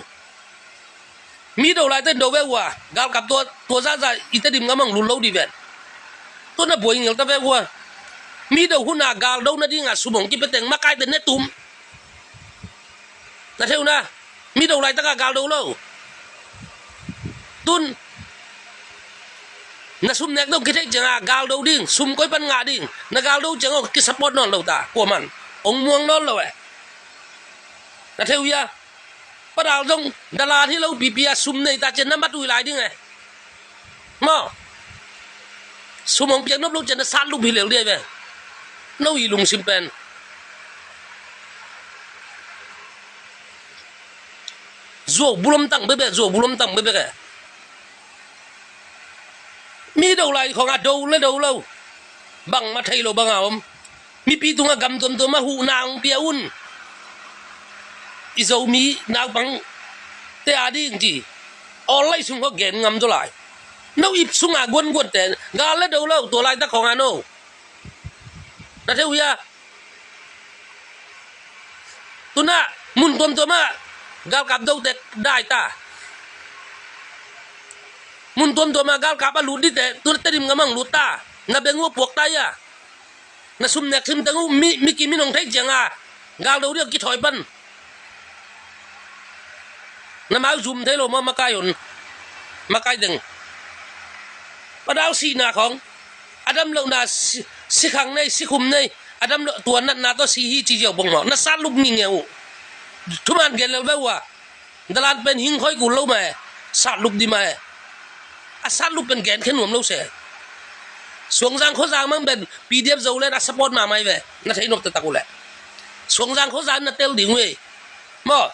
Mi do lai ten do ve ua. Galkap tua, tua zaza i Tedim ngam hong lul lo di ven. Tua na buai ngel ta ve ua. Mi do huna gal do na dinga sum hong kipia teng makai te ne tum. Na theu na. Mi do laitaka gal do lo. Tun na sum nek dong kithei cianga gal do ding, sum koi pan ngah ding. Na gal do ciang aw kisupport nawn lo ta, kuaman ong muang nawn lo eh. Na theu ia. Padal zong dalan hi lo pipi a sum nei ta cian na mat ui lai ding eh. Maw. Sum hong piak nop lo cian na sat lup hi lel dia ve. No i lungsim pen. Zuau bulom tang bebek, zuau bulom tang bebek eh. Mi do lai khawng a do le do lo. Bangmah thei lo banga om. Mipi tunga gam tuamtuam a huhna hong pia un. I Zomi naupang te a ding ci. Awllai sung khaw gen ngam zaw lai. No ip sunga guanguan te. Gal le do lo, tua laitak khawnga no. Na theu hia. Tuna mun tuamtuam ah Galkap dote dai ta. Mun tuamtuam ah galkap a lut dite, tu Tedim gam ah lut ta. Na beng uh a puak ta ia. Na sum nek khim teng uh mi, mi kim in hong theih ciang a, gal do ding a kithawi pan. Na mau zum thei lo maw, makai un. Makai deng. Pa dau sihna khawng. A dam lohna si, sikhang nei, sikhum nei. A dam loh tua natna tawh si hi ci ziau bong maw. Na sat lup ngingeu uh. Thuman gen lel beuh uh a. Dalan pen hing khoi kul lo mah e. Sat lup di mah e. A sat lup pen gen khen nuam lo se. Suangzang khuazang mang pen P D F Zoland a support mahmah hi ve. Na thei nop taktak uh leh. Suangzang khuazang na tel ding uh e. Maw,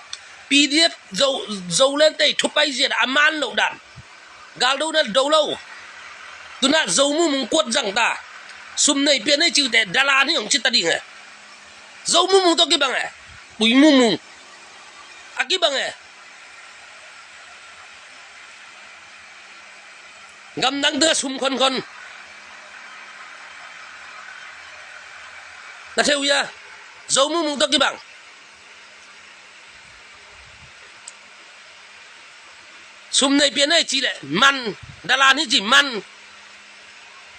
P D F Zo, Zoland tei thupai ziat a man loh dan. Gal do na do lo. Tuna Zo Mumung kuat zang ta. Sum nei pia nei ciute dalan hi hong ci ta ding e. Zo Mumung tawh kibang e. Pui Mumung. A kibang e. Gamdang tengah sum khonkhon. Na thei uh ia. Zo Mumung tawh kibang. Sum nei pia nei ci leh man, dalan hi ci man.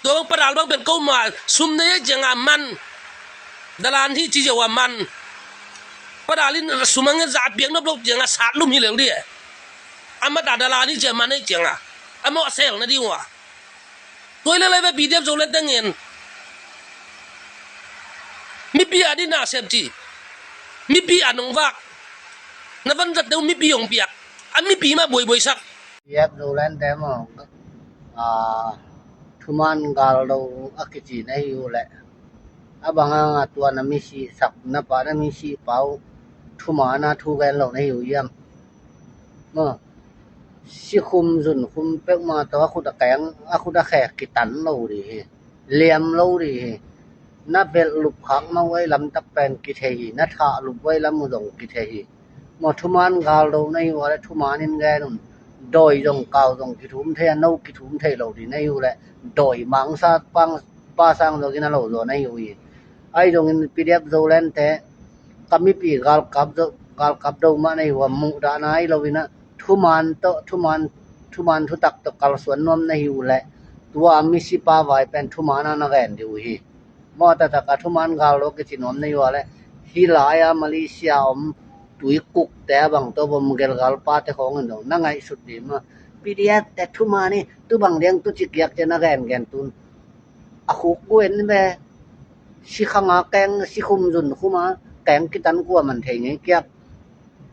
Tua bang padal bang pen ko ma sum nei ai ciang a man. Dalan hi ci ziau a man. Padal in sum a ngen za a piak nop lo ciang a sat lum hi lel di e. A mata dalan hi ci a man ai ciang a. A mawh sel na di ua. Tua i lelai ve P D F Zoland teng in. Mipi a di na sem ci. Mipi a nong vak. Na van zat deuh mipi hong piak. A mipi mah buaibuai sak. P D F Zoland te maw, a, thuman gal do a kici na hi uh leh. A bang hang a tua na misi sak na pa na misi pau thuman a thu gen lo na hi uh hiam? Maw, sikhum zunkhum peuhmah tawh a khut a keng, a khut a khe kitan lo ding hi. Liam lo ding hi. Na belh lup khak mah uh ai lam tak pen kithei hi. Na thah lup uh ai lam uh zong kithei hi. Maw, thuman gal do na hi uh a leh thuman in gen un. Dawi zong kau zong kithum thei a, no kithum thei lo ding na hi uh leh dawi mangsa pang pa sang zong in a lo zaw na hi uh hi. Ai zong in P D F Zoland te ka mipi galkap do, galkap do mah na hi uh a, muhdahna ai lo in a thuman tawh, thuman, thuman thutak tawh kalsuan nuam na hi uh leh tua misi pa vai pen thuman a na gen ding uh hi. Maw, taktak a thuman gal lo kici nuam na hi uh a leh hih lai a Malaysia om tuikukte a bang tawh vom gelgal pate khawng in dong na ngaihsut ding maw. P D F te thuman hi, tu bang ding tu ci kiak ci na gengen tun. A khuk gu en ve. Sikhang a keng, sikhum zunkhum a keng kitan kua man thei ngei kiak.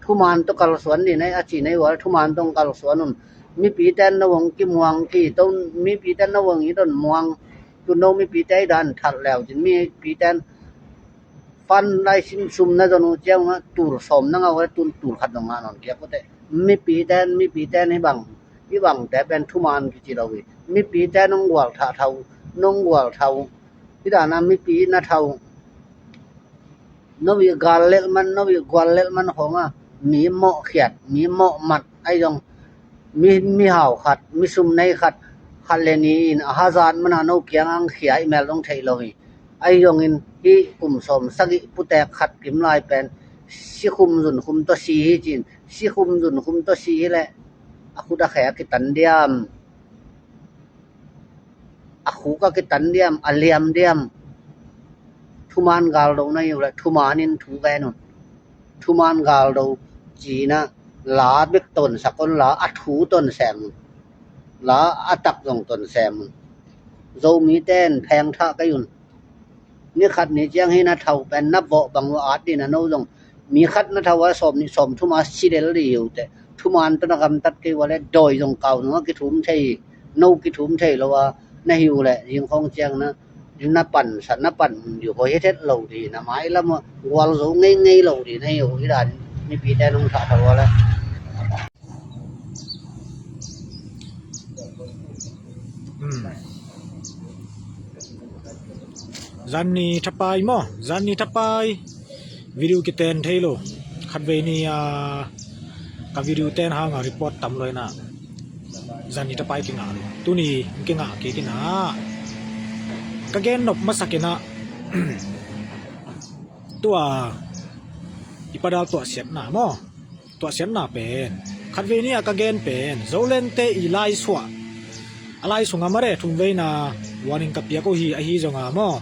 Thuman tawh kalsuan ding na hi a ci na hi uh a leh thuman tawh kalsuan un. Mipite in no hong kimuang kei to, mipite in no hong it un muang. Tu no mipite i dan that leu cin mipite in fan lai sim sum na zon uh ciang uh a tul sawm na ngah uh a leh tul, tul khat dong ngah nawn kiak uh teh. Mipite in, mipite in hih bang, hih bangte pen thuman kici lo hi. Mipite in nong gual thah thau, nong gual thau. Hih dan a mipi na thau. No i gal lelh man, no i gual lelh man khawng a mi mawh khiat, mi mawh mat ai zong mi, mihau khat, mi sum nei khat, khat le ni in a hazat man a no kiang ang khia i mel dong theih lo hi. Ai zong in hih kum sawm sagih putek khat kim lai pen sikhum zunkhum tawh si hi cin, sikhum zunkhum tawh si hi leh a khut a khe a kitan diam. A khuk a kitan diam, a liam diam. Thuman gal do na hi uh leh thuman in thu gen un. Thuman gal do ci na la bek tonsak un, la a thu tonsem un. La a tak zong tonsem un. Zomite in pheng thah kei un. Ni khat ni ciang hi na thau pen na vawh bang uh a at ding a no zong. Mi khat na thau a sawm nih sawm thum a si lel ding hi uh teh. Thuman tawh na gamtat kei uh a leh dawi zong kau nung a kithum thei hi. No kithum thei lo a na hi uh leh zing khawng ciang na, na pansa, na pan ding uh hoih het het lo ding hi. Na mailam uh gualzo ngeingei lo ding na hi uh. Hih dan mipite nong thah thau uh a leh. Hmm. Zanni thapai maw? Zanni thapai. Video kiten thei lo. Khatvei ni a ka video ten hang a report tam lo ina. Zanni thapai kingah lo. Tuni kingah kik ina. Ka gen nop masak ina. Tua i padal tuahsiatna maw? Tuahsiatna pen khatvei ni-a ka gen pen Zolente i laisuah a lai sunga mare thumveina warning ka piak uh hi, ahi zonga maw,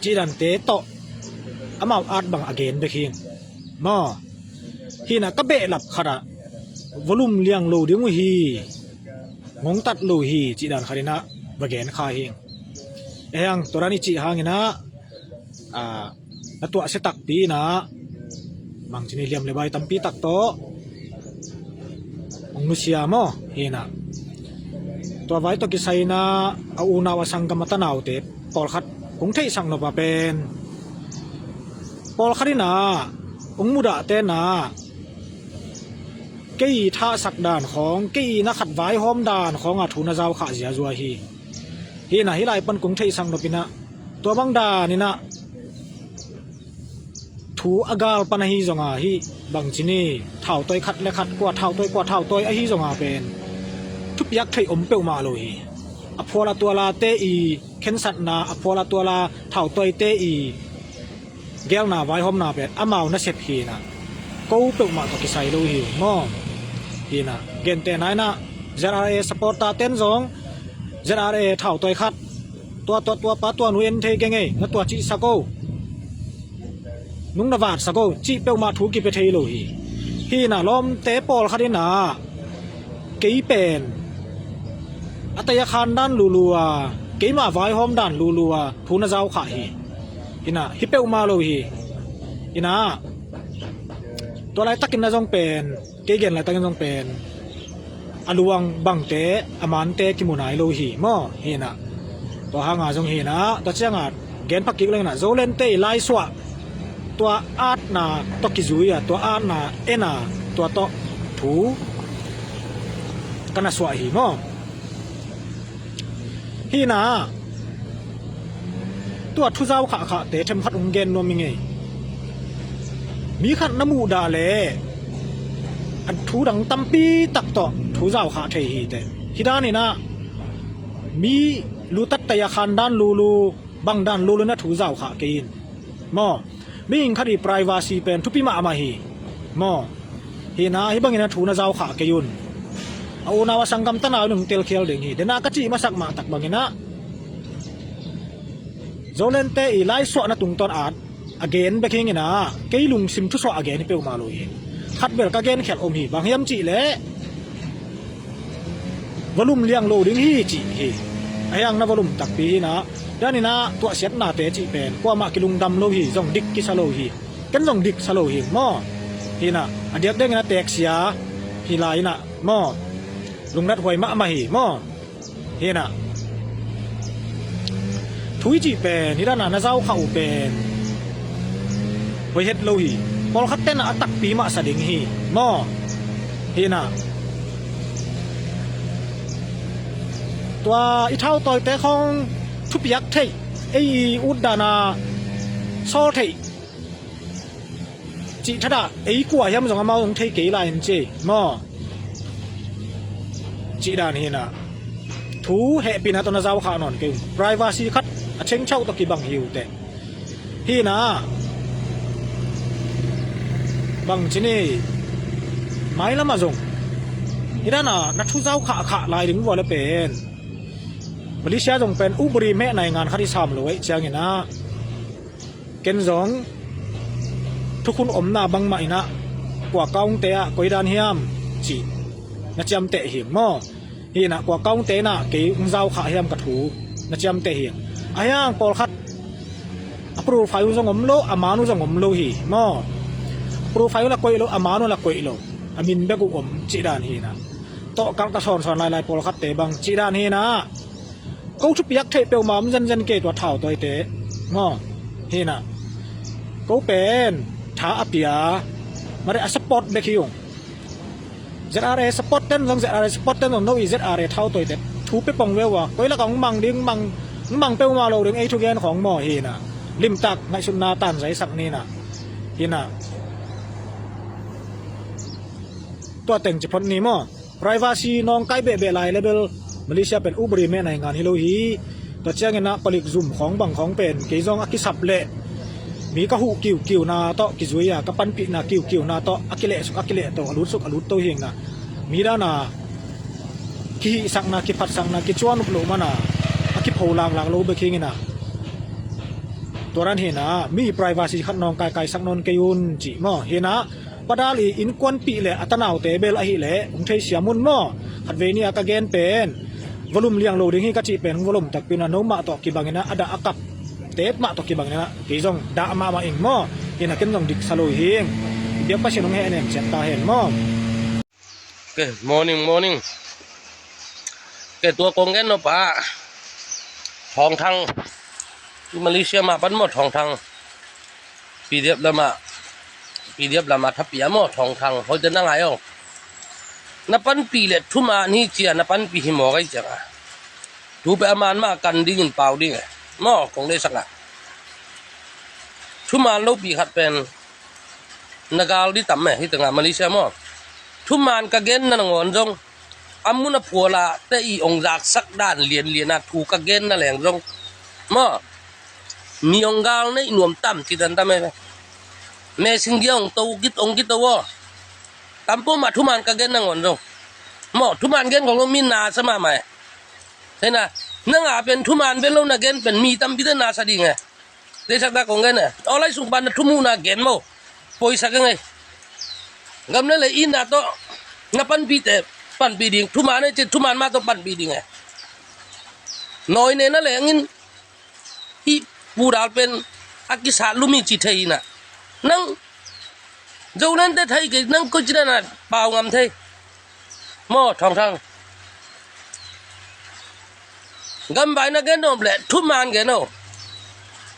cihdante tawh amau at bang a gen bek hi maw. Hina ka behlap khatah volume liang lo ding uh hi, ngongtat lo hi, cihdan khatinah va gen kha hi. Ehang tua dan i cih hanginah na tuahsia takpi inah bangci ni liam le bai tampi tak tawh hong nusia maw. Hinah tua vai tawh kisai inah a unau a sanggam a tanaute pawlkhat kong theihsak nop a pen pawlkhat inah hong mudahte inah kei i thahsak dan khawng, kei i na khat vaihawm dan khawngah thu na zaukhah ziazua hi. Hinah hih lai pan kong theihsak nop inah tua bang dan inah thu a gal pan ahi zonga hih bangci ni thautawi khat le khat, kua thautawi kua thautawi ahi zonga pen thupiak theih om peuhmah lo hi. A phual a tualate i khensatna, a phual a tuala thautawite i gelna vaihawmna pen amau nasep hinah ko peuhmah tawh kisai lo hi maw. Hinah gentehna inah ZRA supporter ten zong ZRA thautawi khat, tua tua tua pa tua nu en thei keng ei, na tua cihsak o, nung na vatsak o cih peuhmah thu kipia thei lo hi. Hinah lawmte pawlkhat inah kei pen a tei a khan dan lulu a, keimah vaihawm dan lulu a thu na zaukhah hi. Hinah hi peuhmah lo hi. Hinah tua laitakin na zong pen, kei gen laitakin zong pen a luang bangte, a mante kimu nai lo hi maw. Hinah tua hanga zong hinah tua cianga gen phakik lenginah Zolente i laisuah tua atna tawh kizui a, tua atna ena, tua tawh thu ka na suah hi maw. Hinah tua thu zaukhah khahte themkhat hong gen nuam i ngei. Mi khat na muhdah le a thu dang tampi tak tawh thu zaukhah thei hi teh. Hi dan inah mi lutat tei a khan dan lulu, bang dan lulu na thu zaukhah kei in maw. Mihing khat i privacy pen thupi mahmah hi maw. Hinah hih bangin a thu na zaukhah kei un. A unau a sanggam tanau in hong telkhial ding hi. Dena ka cih masak mahtak banginah Zolente i laisuahna tungtawn at a gen bek hinginah kei lungsim thusuah a gen hi peuhmah lo hi. Khat bel ka genkhial om hi, bang hiam cihleh volume liang lo ding hi cih hi. Ahiang na volume takpi hinah daninah tuahsiatnate cih pen kuamah kilungdam lo hi, zong dik kisa lo hi. Ken zong dik sa lo hi maw. Hinah a diakdiakinah teksia hi lai inah maw, lungdat huai mahmah hi maw. Hinah thu i cih pen hi danah na zaukhah uh pen hoihet lo hi. Pawlkhat tenah a takpi mahsa ding hi maw. Hinah tua i thautawite khawng thupiak theih, ei i utdana sawl theih cih thadah ei kua hiam zong amau zong thei kei lai in ci maw. Cih dan hinah thu hehpihna tawh na zaukhah nawn kei un. Privacy khat a chengchauh tawh kibang hi uh teh. Hinah bangci ni mailamah zong hi danah na thu zaukhah khah lai ding vua le pen Malaysia zong pen upadi meh naingan khat i sam lo aih cianginah ken zong thukhun omna bangmah inah kua kaungte ah koi dan hiam cih na ciamteh hi maw. Hinah kua kaungte inah kei hong zaukhah hiam ka thu na ciamteh hi. Ahiang pawlkhat a profile uh zong om lo, a man uh zong om lo hi maw. Profile uh la koih lo, a man uh la koih lo, a min bek uh om cih dan hinah tawhkalh ka sawnsawn lailai pawlkhatte bang cih dan hinah ko thupiak theih peuhmah om zenzen kei tua thautawite maw. Hinah ko pen tha a pia mare a support bek hi ung. ZRA support ten zong, ZRA support ten zong no i ZRA thautawite thu pe pong ve uh a, koi lakah hong mang ding, mang, hong mang peuhmah lo ding ei thugen khawng maw. Hinah limtak ngaihsutna tanzaisak ninah hinah tua teng ci phot ni maw. Privacy nawngkai behbeh lai level Malaysia pen upadi meh naingan hi lo hi. Tua cianginah palik zum khawng bang khawng pen kei zong a kisap leh Mi ka huh kiukiuna tawh kizui a, ka panpihna kiukiuna tawh a kilehsuk a kilehto, a lutsuk a lutto hi ing na. Mi dana kihihsakna, kiphatsakna, kicuan up loh mana a kipho laklak lo bek hi ing na. Tua dan hi na, mi privacy khat nawng kaikaisak nawn kei un cih maw. Hi na, Pa Dal i innkuanpih le a tanaute bel ahih leh hong theisiam un maw. Khatvei ni a ka gen pen volume liang lo ding hi ka cih pen hong volume takpi na, nomah tawh kibang ina, a dah a kap te mah tawh kibang ina, kei zong dah mahmah ing maw. Hi na, ken zong diksa lo hi ing. Biak Pasian hong hehnem ciat ta hen maw. Okay, morning, morning. Okay, tua kong gen nop ah, Thawng Thang, Malaysia mah pan maw, Thawng Thang, P D F lamah, P D F lamah thapia maw, Thawng Thang, hoite na ngai aw. Na panpih le thuman hi cia, na panpih hi maw kai ciang a, thu pe a man mah kan dingin pau ding e maw, kong deihsak ah. Thuman lopi khat pen na gal di tam e, hi tengah Malaysia maw. Thuman ka gen na nangawn zong a mun a phuala te i ong zaksak dan lianlian a thu ka gen na leng zong maw, mi ong gal neih nuam tam ci dan tam e. Messenger ong to git ong git aw. Tampau mah thuman ka gen nangawn zong maw, thuman gen khong zong mi nasa mahmah e. Thei na, nang a pen thuman vet lo na gen pen mi tampi te nasa ding e. Deihsak ta kong gen e. Aw, lai sung pan na thumuhna gen maw. Poisak e ngei. Gam le lei ina tawh na panpih te panpih ding. Thuman e ci thuman mah tawh panpih ding e. Nawi ne na lengin hih Pu Dal pen a kisat lum hi ci thei ina. Nang Zoland te thei kei nang koici dana pau ngam thei. Maw, Thawng Thang. Gambai na gen om le thuman gen aw.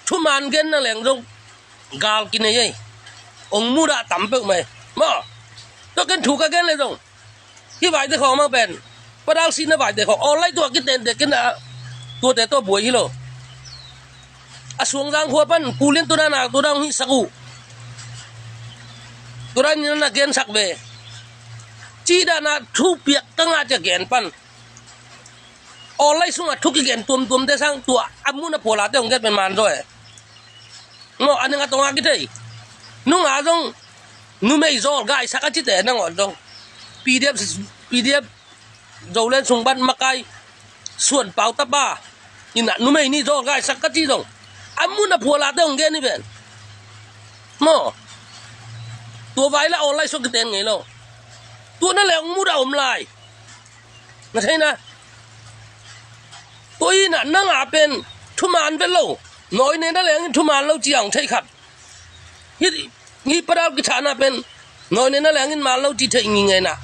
Thuman gen na leng zong gal kinei ei. Ong mudah tam peuh mai. Maw. Tua ken thu ka gen le zong, hih vaite khawng mah pen, Pa Dal sihna vaite khawng online tua kitente ken a, tuate tua buai hi lo. A Suangzang khua pan Pu Lian tua dana tua dang hihsak uh. Tua dan ina na gensak ve. Cih dana thupiak ka ngah cia gen pan online sungah thu kigen tuamtuamte sang tua a mun a phualate hong gen pen man zaw e. Maw, a ning a tawng a kithei. Nung a zong numei zawl gaisak a cite nangawn zong P D F, P D F Zoland sung pan makai Suan Pau tapa ina numei nih zawl gaisak ka ci zong a mun a phualate hong gen hi ven. Maw, tua vai la online sung kiten ngei lo. Tua na leng mudah om lai. Na thei na. Tua ina nang a pen thuman vet lo. Nawi ne na lengin thuman lo ci a hong thei khat. Hih, hih Pa Dal kithahna pen nawi ne na lengin man lo ci thei ngingei na.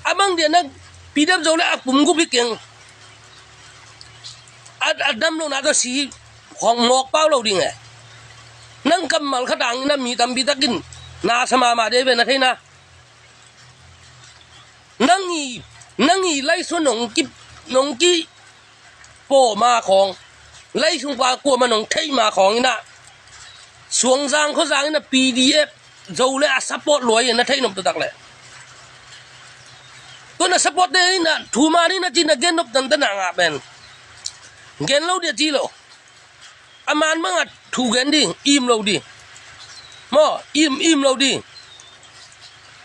A bang dia na P D F Zoland a kum gup hi keng. A, a dam lo na tawh si khawng mawk pau lo ding e. Nang kammal khat angin a mi tampi takin nasa mahmah dei ve, na thei na. Nang i, nang i laisuan nong ki, nong ki pawh ma khawng, laisung pa kuamah nong theih ma khawng ina, Suangzang khuazang ina P D F Zoland a support luai ina theih nop taktak le. Tua na support te ina thuman ina ci na gen nop tanta na ngah pen gen lo dia ci lo. A man bangah thu gen ding, im lo ding. Maw, im, im lo ding.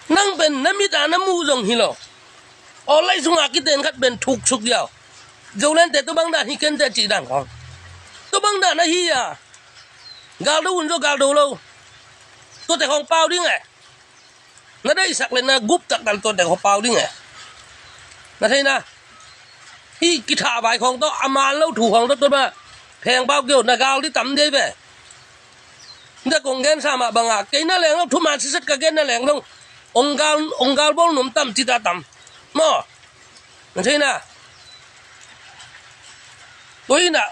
Nang pen na mit a na muh zong hi lo. Online sungah kiten khat pen thuksuk diau. Zolandte tua bang dan hi kente cih dan khawng. Tua bang dan ahi a. Gal do un zaw gal do lo. Tuate khawng pau ding e. Na deihsak le na gup taktak tuate khawng pau ding e. Na thei na. Hih kithah vai khawng tawh a man lo thu khawng tawh tua ma pheng pau kio na gal di tam dei ve. Nda kong gen sa mah bangah kei na leng lo thuman siset ka gen na leng lo. Ong gal, ong gal bawl nuam tam ci ta tam. Maw. Na thei na. Tua ina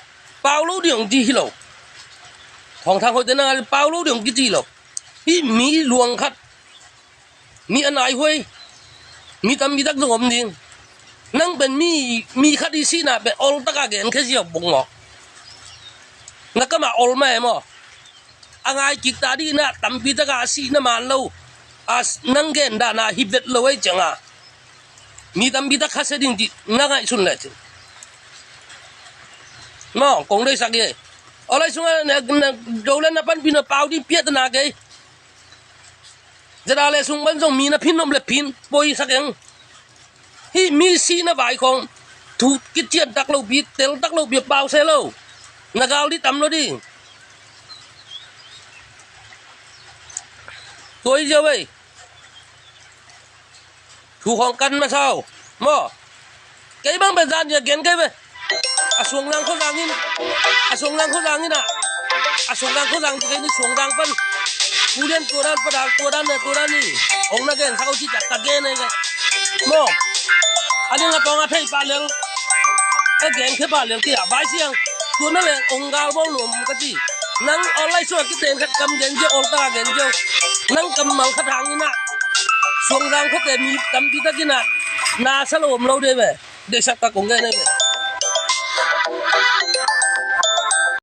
pau lo ding ong ci hi lo. Thawng Thang hoihte na pau lo ding ong kici hi lo. Hih mi luang khat, mi a naihuai, mi tampi tak zong om ding. Nang pen mi, mi khat i sihna pen ol taka gen khe ziau bung maw. Na kamah ol mah e maw. A ngai kik ta dih na tampi taka a sihna man lo. A s-, nang gen dana hi vet lo ei cianga mi tampi tak khasia ding cih na ngaihsun le cin. Maw, kong deihsak hi. Awlai sungah na, na, do le na panpih na pau ding piat na kei. Zeda le sung pan zong mi na phin om le phin poi sak eng. Hih mi sihna vai khong thu kician tak lo pi, tel tak lo pi pau se lo. Na gal ding tam lo ding. Tua hi ziau ei. Thu khong kan masa uh maw. Kei bang pen zan dia gen kei ve. A Suangzang khuazang in, a Suangzang khuazang in ah, a Suangzang khuazang ci kei ni, Suangzang pan. Pu Lian tua dan, Pa Dal tua dan, na tua dan ni. Hong na gen sak uh ci tak ka gen ei ve. Maw. A ding a tawng a thei pah lel, a gen khe pah lel kei a vai siang. Tua na leng hong gal bawl nuam ka ci. Nang online sungah kiten khat kam gen ziau, ol taka gen ziau. Nang kammal khat hang in ah, Suangzang khuate mi tampi tak in ah na sa lo om lo de ve. Deihsak tak kong gen ei ve.